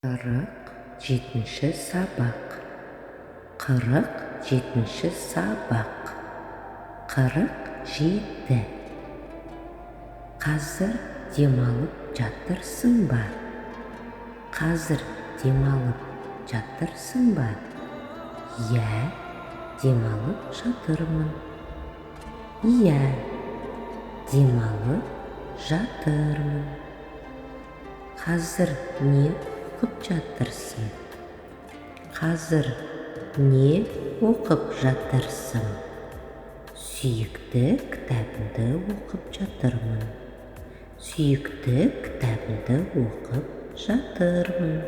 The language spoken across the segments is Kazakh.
47-сабақ. 47-сабақ. 47. Қазір демалып жатырсың ба? Қазір демалып жатырсың ба? Иә, демалып жатырмын. Иә, демалып жатырмын. Қазір не оқып жатырсың? Қазір не оқып жатырсың? Сүйікті кітабымды оқып жатырмын. Сүйікті кітабымды оқып жатырмын.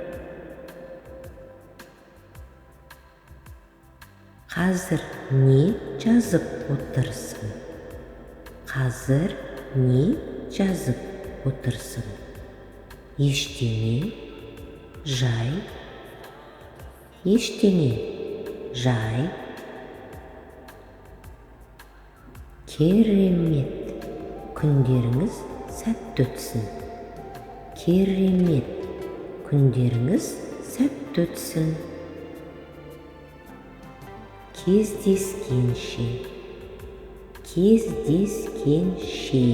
Қазір не жазып отырсың? Қазір не жазып отырсың? Ештеңе, жай. Ештеңе, жай. Керемет! Күндеріңіз сәтті өтсін. Керемет! Күндеріңіз сәтті өтсін. Кездескенше. Кездескенше.